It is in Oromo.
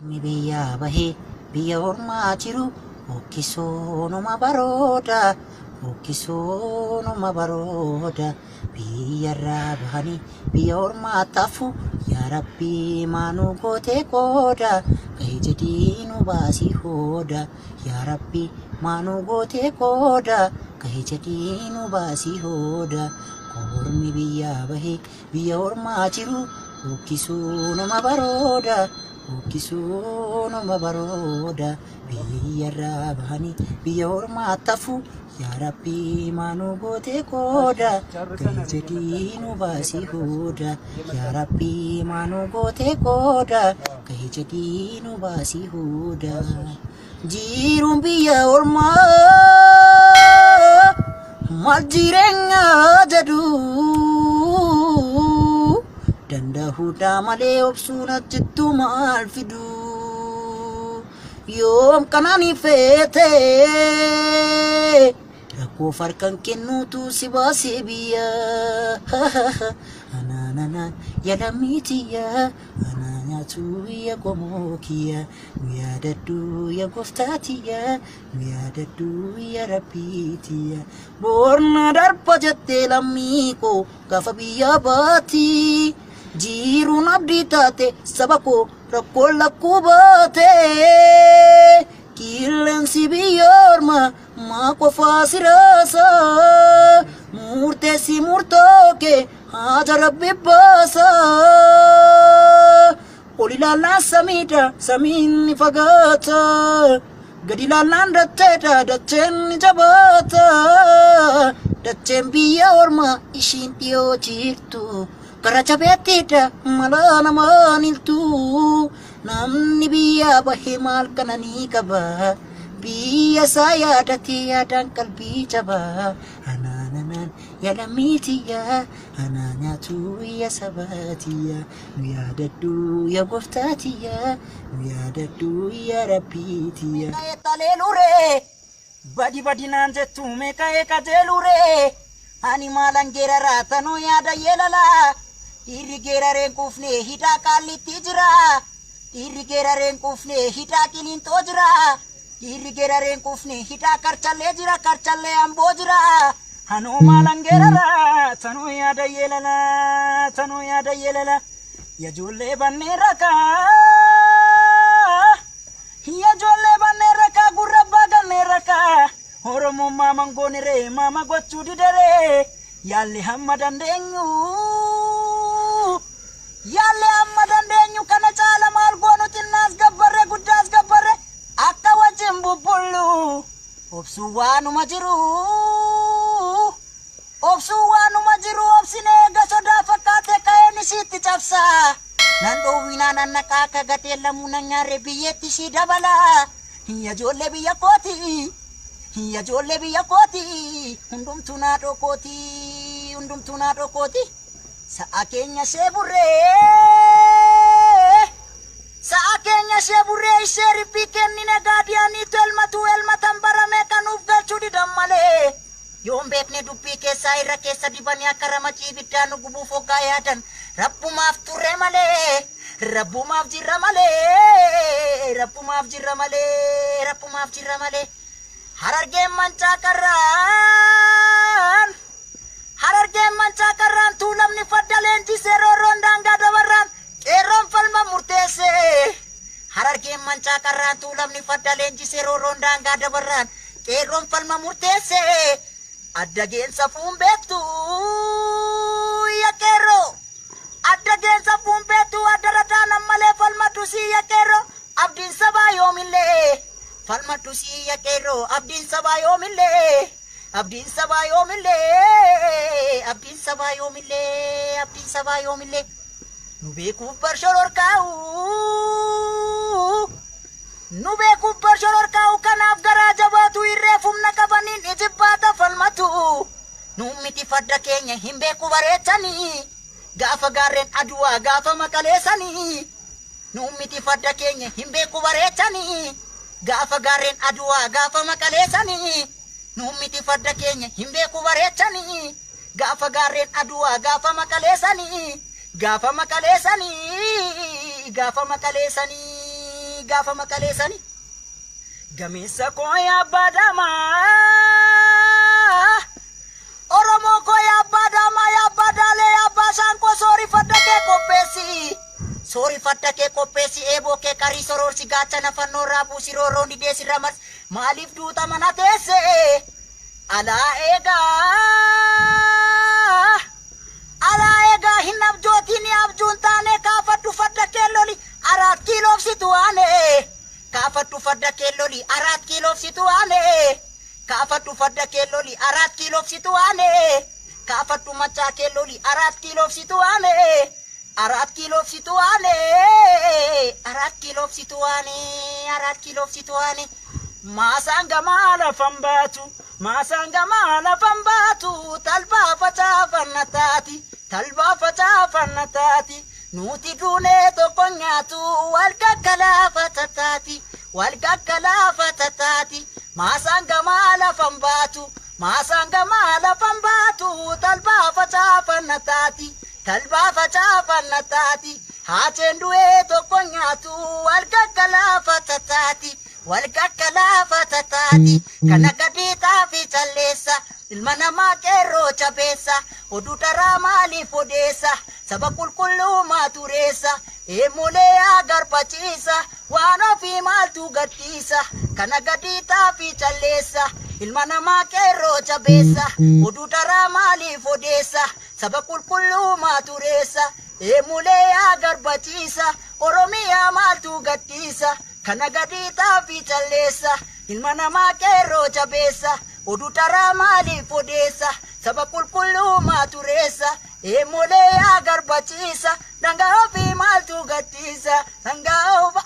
Inni biyyaa bahee biyya ormaa jiru hokkisuunuma barooda hokkisuunuma barooda biyyarraa bahanii biyya ormaa tafu yaa rabbii maanuu gootee qooda gahee jedhii nu baasii hooda yaa rabbii maanuu gootee qooda gahee jedhii nu baasii hooda ormi biyyaa bahee biyya ormaa jiru hokkisuunuma barooda. Hokkisuunuma barooda biyyarraa bahanii biyya ormaa tafu yaa rabbii maanuu gootee qooda gahee jedhii nu baasii hooda yaa rabbii maanuu gootee qooda gahee jedhii nu baasii hooda jiruun biyya ormaa maal jireenya jedhu. Dandahuudhaa malee obsuun achittu maal fidu yoom kanaan feete rakkoo farkan kennuutu si baasee biyya anaananaan yalammiitiyya anaa nyaatu ya qomoo kiyya nu yaadadhu ya gooftaatiyya nu yaadadhu ya rabbiitiyya boorna darba jettee lammii koo gaafa biyya baati. Jiruun abdii taate saba koo rakkoo lakkuu baate qilleensi biyya ormaa maa qofaa si raasa murteessi murtoo kee haja rabbi baasa ol ilaallaan samiidha samiin ni fagaata gadi ilaallaan dacheedha dacheen ni jabaata dacheen biyya ormaa ishiin dhiyoo jirtu. Gara jabeettiidha mala namaan hiltu namni biyya bahee maal kananii qaba biyya isaa yaadatee yaadaan qalbii jaba anaananaan yaa lammiitiyya anaa nyaatu ya sabaatiyya nu yaadadhu ya gooftaatiyya nu yaadadhu ya rabbiitiyya. Badi badi naan jettu meeqa eeqa jeeluree ani maalan geeraraa tanuu yaada yeelalaa dhiirri geerareen quufne hidhaa qaallitti jira dhiirri geerareen quufne hidhaa qiliinxoo jira dhiirri geerareen quufne hidhaa karchallee jira karchallee amboo jira anuu maalan geeraraa tanuu yaada yeelalaa tanuu yaada yeelalaa yajoollee bannee rakaa yajoollee bannee rakaa gurra abbaa gannee rakaa Oromoon maaman gooniree maama gochuu didaree yaalli hamma dandeenyu yaalli hamma dandeenyu kana caala maal goonu xinnaas gabbarre guddaas gabbarre akka wajjin bubbullu obsuu waanuma jiru obsuu waanuma jiru obsinee eega sodaa fakkaate ka'een isiitti cabsa nan dhoowwinaa nan naqaa akka gatee lamuu nan nyaarre biyyeetti ishii dabala yajoollee biyya kooti. Yajoollee biyya kooti hundumtuu naadhoo kooti hundumtuu naadhoo kooti sa'a keenya ishee burree sa'a keenya ishee burree ishee ribbii kennine gaadiyaaniitu elmatu elmatan barame kanuuf galchuu didan malee yoon beekne dubbii keessaa irra keessa dibanii akka ramacii ibiddaan nu gubuuf hoggaa yaadan rabbumaaf turre malee rabbumaaf jirra malee rabbumaaf jirra malee rabbumaaf jirra malee. Harargeen mancaa karraan Harargeen mancaa karraan tuulamni farda leenjisee roorroon daangaa dabarraan qeerroon falma murteesse Harargeen mancaa karraan tuulamni farda leenjisee roorroon daangaa dabarraan qeerroon falma murteesse adda geensa fuun beektu ya qeerroo adda geensa fuun beektu adda rataan ammalee falmadhu si ya qeerroo abdiin sabaa yoomillee falmadhu si ya qeerroo abdiin sabaa yoomillee abdiin sabaa yoomillee abdiin sabaa yoomillee abdiin sabaa yoomillee nu beekuuf barshororkaa'u nu beekuuf barshororkaa'u kanaaf garaa jabaatu irreef humna qabaniin ijibbaata falmatu nu miti farda keenya hin beeku bareechanii gaafa gaarreen aduwaa gaafa maqaleessanii nu miti farda keenya hin beeku bareechanii gaafa gaarreen aduwaa gaafa maqaleessanii nu miti farda keenya hin beeku bareechanii gaafa gaarreen aduwaa gaafa maqaleessanii gaafa maqaleessanii gaafa maqaleessanii. gaafa maqaleessani. Gameessa koo abbaa daamaa. Oromoo koo abbaa daamaa, abbaa daalee, abbaa saankoo, soori farda kee qopheessi. Soori farda kee qopheessi, eeboo kee qarii soroorsi, gaachana fannoo irraa buusi, roorroon didee sirra marsi. Maaliif duuta mana teesse? Alaa eegaa. Alaa eegaa, hin abjootiin, abjuun taane. Kaafadhu farda kee loli, 4 kiiloof situ aane. Kaafadhu farda kee loli, 4 kiiloof situ aane. Kaafadhu farda kee loli, 4 kiiloof situ aane. Kaafadhu machaa kee loli, 4 kiiloof situ aane. 4 kiiloof situ aane. 4 kiiloof situ aane. 4 kiiloof situ aane. Maasaan gamaa lafan baatu. Maasaan gamaa lafan baatu. Talbaa facaafanna taati. Talbaa facaafanna taati. Nuti duunee tokko nyaatu. Wal gaggalaafata taati. Wal gaggalaafata taati. Maasaan gamaa lafan baatu. Maasaan gamaa lafan baatu. Talbaa facaafanna taati. Talbaa facaafanna taati. Haaceen du'ee tokko nyaatu. Wal gaggalaafata taati. Wal gaggalaafata taati. Kana gadi xaafii calleessa. Ilma namaa qeerroo jabeessa. Oduu daraa maaliif odeessa? Saba qulqulluu maatureessa. Eemolee agarbachiisa. Waan ofii maaltu gadhiisa? Kana gadi xaafii calleessa. Ilma namaa qeerroo jabeessa. Oduu daraa maaliif odeessa? Saba qulqulluu maatureessa. Eemolee agarbachiisa. Oromiyaa maaltu gadhiisa? Kana gadi xaafii calleessa. Ilma namaa qeerroo jabeessa. Oduu daraa maaliif odeessa? Saba qulqulluu maatureessa. Eemolee agarbachiisa. Dhangaa ofii maaltu gadhiisa? Dhangaa ofa.